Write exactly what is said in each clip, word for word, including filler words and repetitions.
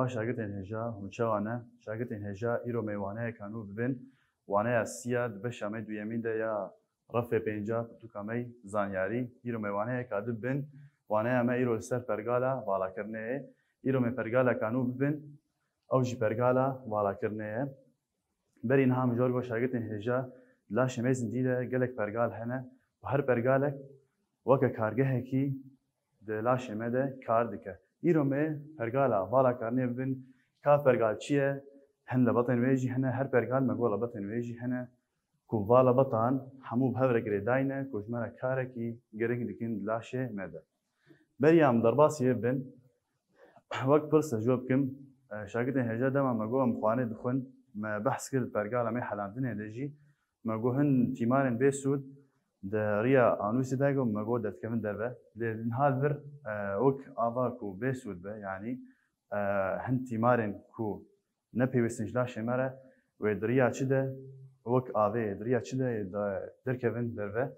Şagirtên hêja, hûn çawa ne? Şagirtên hêja, îro me waneyeka nû bibin. Waneya siya di beşa me duyemîn de ya refê pênca pirtûka me yî zanyarî. Îro me waneyeka di bibin. Waneya me îro li ser pergala valakirinê ye. Îro me pergaleka nû bibin. Ew jî pergala valakirinê ye. Berî niha min ji we re got, şagirtên hêja, di laşê me zindî de gelek pergal hene û her pergalek weke kargehekî di laşê me de kar dike. Îro me pergala valakirinê bibin. Ka pergal çi ye? Hin lebetên wê jî hene. Her pergal me got lebetên wê jî hene. Ku va lebetan hemû bi hev re girêdayî ne, ku ji me re karekî girîng dikin di laşê me de. Beriya em derbasî wê bin, wek pirse ji we bikim, e, şagirtên hêja, dema me got em xwarinê dixwin, me behs kir di pergala me helandinê de jî, me got hin tîmarên bê sûd di riya anûsê de, got, me got derdikevin derve. Lê niha li vir, e, wek ava ku bê sûd be, yanî, e, hin tîmarên ku ne pêwîstin ji laşê me re, wê di riya çi de, wek avê di riya çi de, de derkevin derve,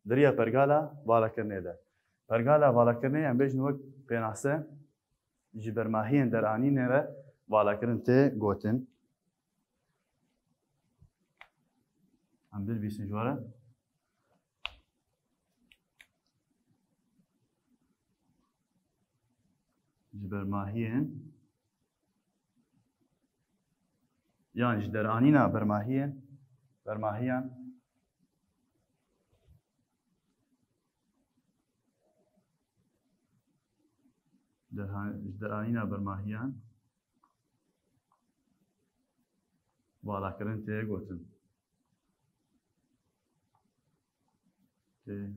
di riya pergala valakirinê de. Pergala valakirinê, em bêjin wek pênase, ji bermahiyên deranînê re valakirin tê gotin. Em binivîsin ji we re. Ji bermahiyên yan ji deranîna bermahiyên, bermahiyan, derha-, ji deranîna bermahiyan valakirin tê gotin. Tê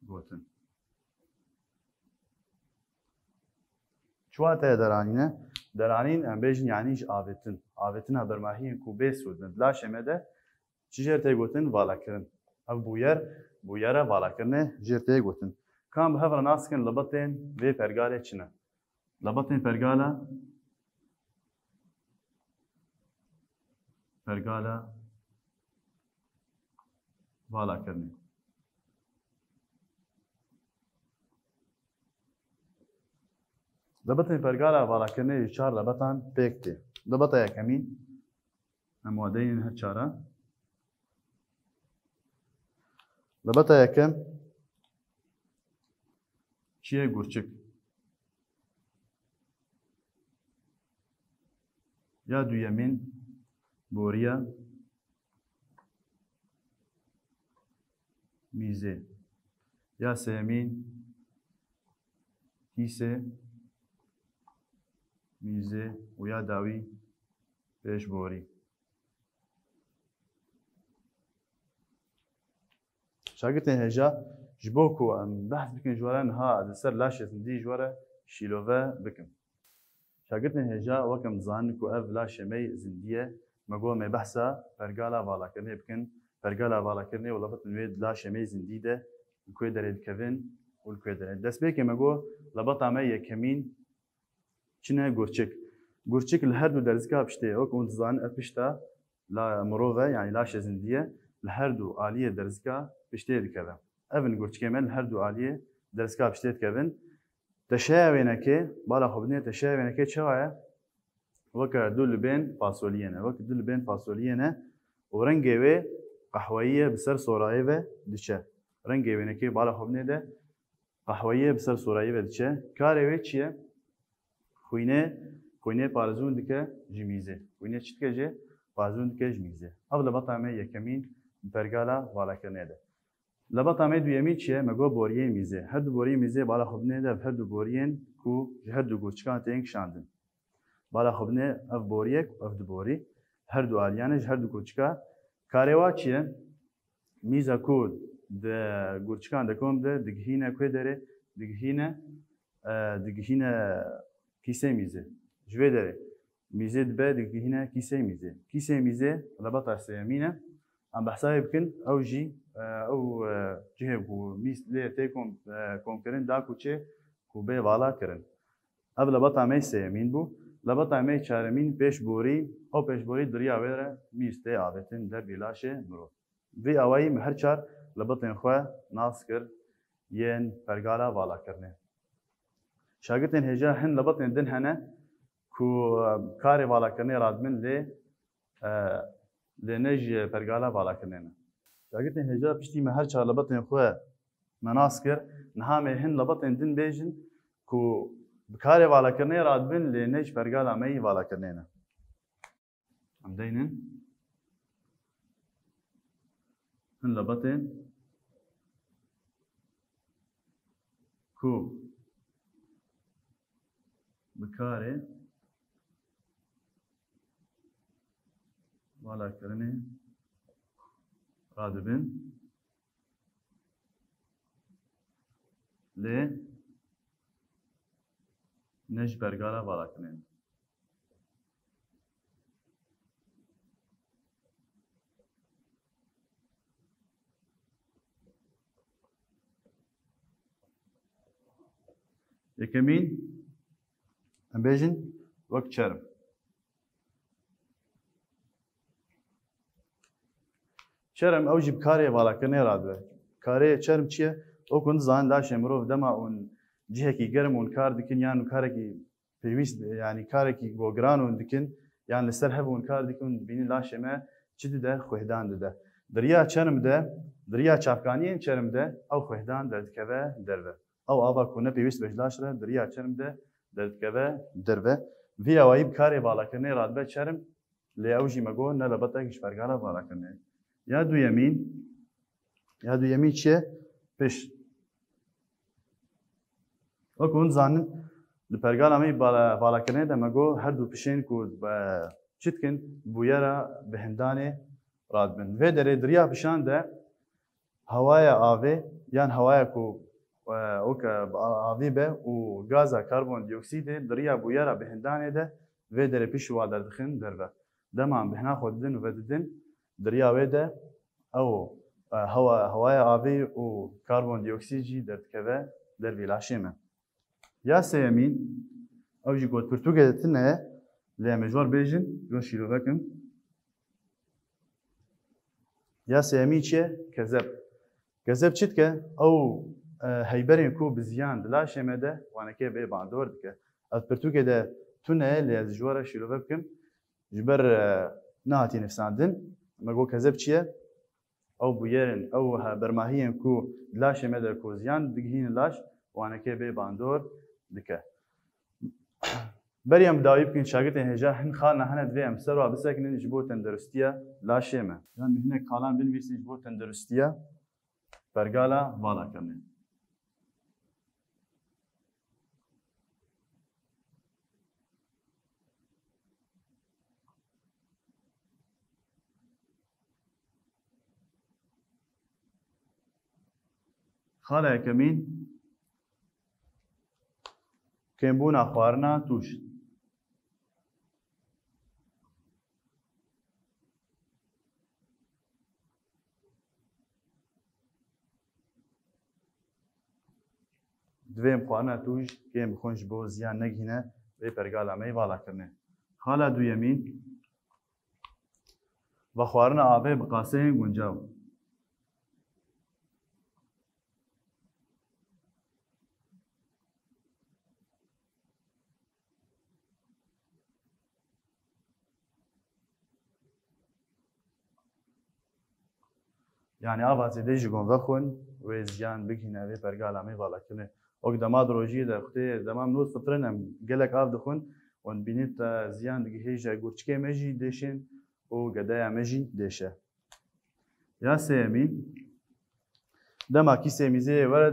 gotin. Çi wate ye deranîne? Deranîn, em bêjin, yanî ji avêtin. Avêtina bermahiyên ku bê sûd in di laşê me de çi jê re tê gotin? Valakirin. Ev bûyer, bûyera valakirinê jê re tê gotin. Ka em bi hev re nas bikin lebetên vê pergalê çi ne? Lebetên pergala, pergala valakirinê. Lebetên pergala valakirinê ji çar lebetan pêk tê. Lebeta yekemîn, em wadeyên her çara. Lebeta yekem çi ye? Gurçik. Ya duyemîn, boriya mîzê. Ya sêyemîn, kîsê mîzê û ya dawî pêşborî. Şagirtên hêja, ji bo ku em behs bikin ji we re, niha ez li ser laşê zindî ji we re şîlove bikim. Şagirtên hêja, wek em dizanin ku ev laşê me yî zindî ye, me got em ê behsa pergala valakirinê bikin. Pergala valakirinê û lebetên wê di laşê me yî zindî de li ku derê dikevin û li ku derê. Destpêkê me got lebeta me yekemîn çi ne? Gurçik. Gurçik li her du derzika piştê, wek hûn dizanin, ev pişta la mirov e, yanî laşê zindî ye, li her du aliyê derzika piştê dikeve. Ev in gurçikê me li her du aliyê derzika piştê dikevin. Teşeya wênekê, bala xwe bidinê, teşeya wênekê çawa ye? Weke du libên fasoliyê ne. Weke du libên fasoliyê ne û rengê wê qehweyî ye, bi ser sorayê ve diçe. Rengê wênekê, bala xwe bidinê de, qehweyî ye, bi ser sorayê ve diçe. Karê wê çi ye? Xwînê, xwînê parêzûn dike ji mîzê. Xwînê çi dike jê? Parêzûn dike ji mîzê. Ev lebeta me yekemîn di pergala valakirinê de. Lebeta me duyemîn çi ye? Me got boriyê mîzê. Her du boriyê mîzê, bala xwe binê de, ev her du boriyên ku ji her du gurçikan tên kişandin. Bala xwe binê, ev boriyek û ev du borî. Her du aliyan e, ji her du gurçika. Karê wa çi ye? Mîza ku di gurçikan de kom de digihîne ku derê? Digihîne, e, digihîne kîsê mîzê. Ji vê derê mîzê dibe digihîne kîsê mîzê. Kîsê mîzê lebeta sêyemîn e. Em behsa wê bikin, ew jî, e, ew, e, cihê ku mîz lê tê kom, e, komkirin da ku çê ku bê vala kirin. Ev lebeta me sêyemîn bû. Lebeta me çaremîn pêşborî, ew pêşborî di riya wê re mîz tê avêtin dervî laşê mirov. Vî awayî me her çar lebetên xwe nas kir yên pergala valakirinê. Şagirtên hêja, hin lebetên din hene, ku, e, karê valakirinê radibin lê, e, lê ne ji pergala valakirinê ne. Şagirtên hêja piştî me her çar lebetên xwe me nas kir, niha me hin lebetên din bêjin ku bi karê valakirinê radibin lê ne ji pergala me yî valakirinê ne. Em deynin. Hin lebetên ku bi karê valakirinê radibin lê ne ji pergala valakirinê ne. Yekemîn, em bêjin wek çerm. Çerm ew jî bi karê valakirinê radibe. Karê çerm çi ye? Wek hûn dizanin, laşê mirov dema hûn cihekî germ hûn kar dikin yan hûn karekî pêwîst, yanî karekî ku giran hûn dikin, yan li ser hev hûn kar dikin, hûn dibînin laşê me çi dide, xwehdan dide. Di riya çerm de, di riya çavkaniyên çerm de ew xwehdan derdikeve derve. Ew ava ku ne pêwîst be ji laş re, di riya çerm de derdikeve derve. Vî awayî bi karê valakirinê radibe çerm, lê ew jî me got ne lebetek ji pergala valakirinê. Ya duyemîn, ya duyemîn çi ye? Pişt. Wek hûn dizanin, li pergala me yî bala-, valakirinê de me got her du pişên ku, e, çi dikin, bûyera bihindanê radibin. Vê derê di riya pişan de hewaya avê yan hewaya ku, e, weke bi a-, avî be û gaza karbondioksîdê di riya bûyera bihindanê de vê derê pişt û wa derdixin derve. Dema em bihna xwe didin û vedidin, di riya wê de ew, e, hewa, hewaya avê û karbondioksîd jî derdikeve dervî laşê me. Ya sêyemîn, ew jî got pirtûkê de tune ye, lê em ê ji we re bêjin, ji we şîrove kim. Ya sêyemîn çi ye? Kezeb. Kezeb çi dike? Ew, e, heyberên ku bi ziyan di laşê me de wanekê bê bandor dike. Ev pirtûkê de tune ye, lê ez ji we re şîrove bikim. Ji ber, e, nehatî nivîsandin. Me got kezeb çi ye? Ew bûyerên, ew he-, bermahiyên ku di laşê me de ku ziyan digihînin laş, wanekê bê bandor dike. Berî em bi dawî bikin, şagirtên hêja hin xalina hene divê em ser wa bisekinin ji bo tenduristiya laşê me. Yan hinek xalan binivîsin ji bo tenduristiya pergala valakirinê. Xala yekemîn, kêmbûna xwarina tûj. Divê em xwarina tûj kêm bixwin ji bo ziyan negihîne vê pergala me yê valakirinê. Xala duyemîn, vexwarina avê bi qaseyên guncaw. Yanî ava zêde jî gon vexwin, wê ziyan bigihîne vê pergala me valakirinê. Wek dema di rojiyê de xutê dema min got fitirin em gelek av dixwin, wan bînin te ziyan digihê ji gurçikê me jî dêşên û gedeya me jî dêşe. Ya sêyemîn, dema kîsê mîzeyê were,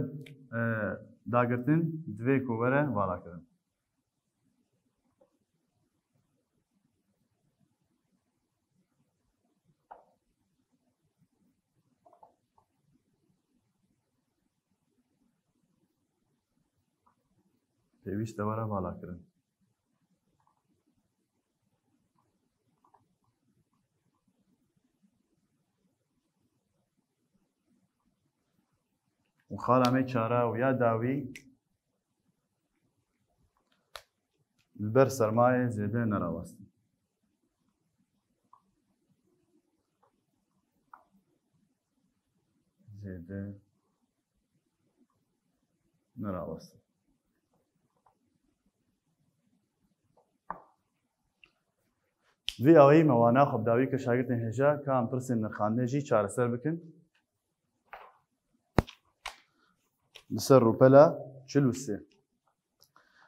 e, dagirtin, divê ku were valakirin. Pêwîst e were valakirin. Û xala me çara û ya dawî li ber sermayê zêde nerawestin. Zêde nerawestin. Vî awayî me wana xwe bi dawî kir şagirtên hêja ka em pirsên nirxandinê jî çareser bikin. Li ser rûpela çil û sê.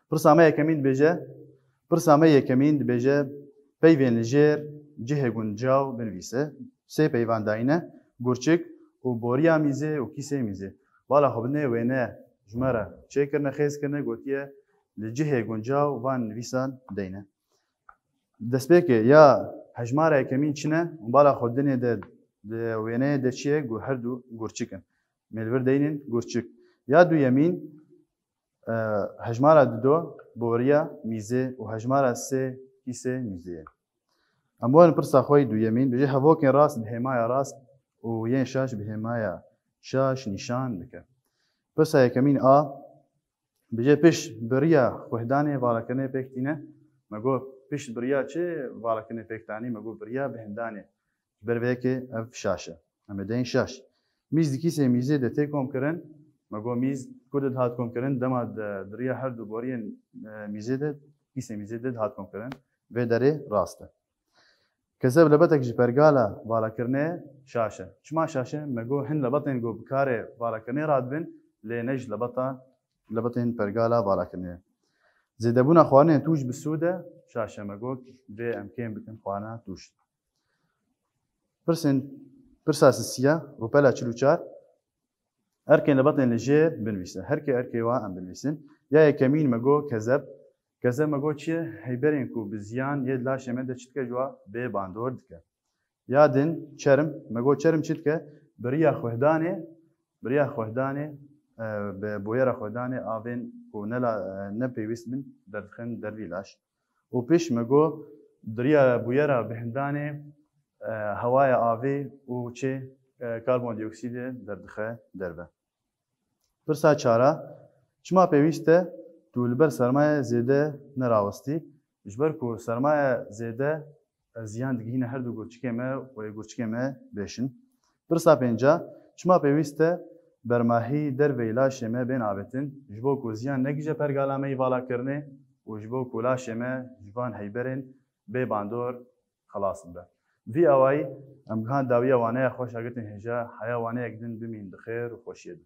Pirsa me yekemîn dibêje, pirsa me yekemîn dibêje, peyvên li jêr cihê guncaw binivîse. Sê peyvan dayîne, gurçik û boriya mîzê û kîsê mîzê. Bala xwe bidinê wêne ji me re çêkirine, xêz kirine, gotiye, li cihê guncaw van nivîsan deyne. Destpêkê ya hejmara yekemîn çi ne? Bala xwe dinê de, di wêneyê de çi ye? Gu-, her du gurçik in. Mêlvir deynên gurçik. Ya duyemîn, e, hejmara dido boriya mîzê û hejmara sê kîsê mîzê ye. Em werin pirsa xwe yî duyemîn, bêje hevokên rast bi hêmaya rast û yên şaş bi hêmaya şaş nîşan bike. Pirsa yekemîn a, bêje pişt bi riya xwehdanê valakirinê pêk tîne. Me got pişt bi riya çi valakirinê pêk tanî? Me got bi riya bihindanê. Ji ber vê yekê ev şaş e. Em ê deyên şaş. Mîz di kîsê mîzê de tê komkirin. Me got mîz ku de dihat komkirin? Dema di, di riya her du boriyên, e, mîzê de, kîsê mîzê de dihat komkirin. Vê derê rast e. Kezeb lebetek ji pergala valakirinê şaş e. Çima şaş e? Me got hin lebetên ku bi karê valakirinê radibin, lê ne ji lebeta, lebetên pergala valakirinê. Zêdebûna xwarinên tûj bi sûd e, şaş e. Me got vê em kêm bikin xwarina tûj. Pirsên, pirsa sisiya, rûpela çil û çar. Erkên lebetên li jêr binivîse. Her kê erkê wa em binivîsin. Ya yekemîn me got kezeb. Kezeb me got çi ye? Heyberên ku bi ziyan yê di laşê me de çi dike, ji wa bê bandor dike. Ya din çerm, me got çerm çi dike? Bi riya xwehdanê, bi riya xwehdanê, e, bi bûyera xwehdanê avên ku ne la-, e, ne pêwîst bin derdixin dervî laş. Û pişt me got, di riya bûyera bihindanê, e, hewaya avê û çê, e, karbondioksîdê derdixe derve. Pirsa çara, çima pêwîst e tu li ber sermaye zêde nerawestî? Ji ber ku sermaye zêde, e, ziyan digihîne her du gurçikê me û yê gurçikê me bêşin. Pirsa pênca, çima pêwîst e bermahî derveyî laşê me bên avêtin, ji bo ku ziyan negihîje pergala me yî valakirinê û ji bo ku laşê me ji van heyberên bê bandor xelas bibe. Vî awayî em gihan dawiya waneya xwe, şagirtên hêja, heya waneyek din bimîn bi xêr û xweşiyê de.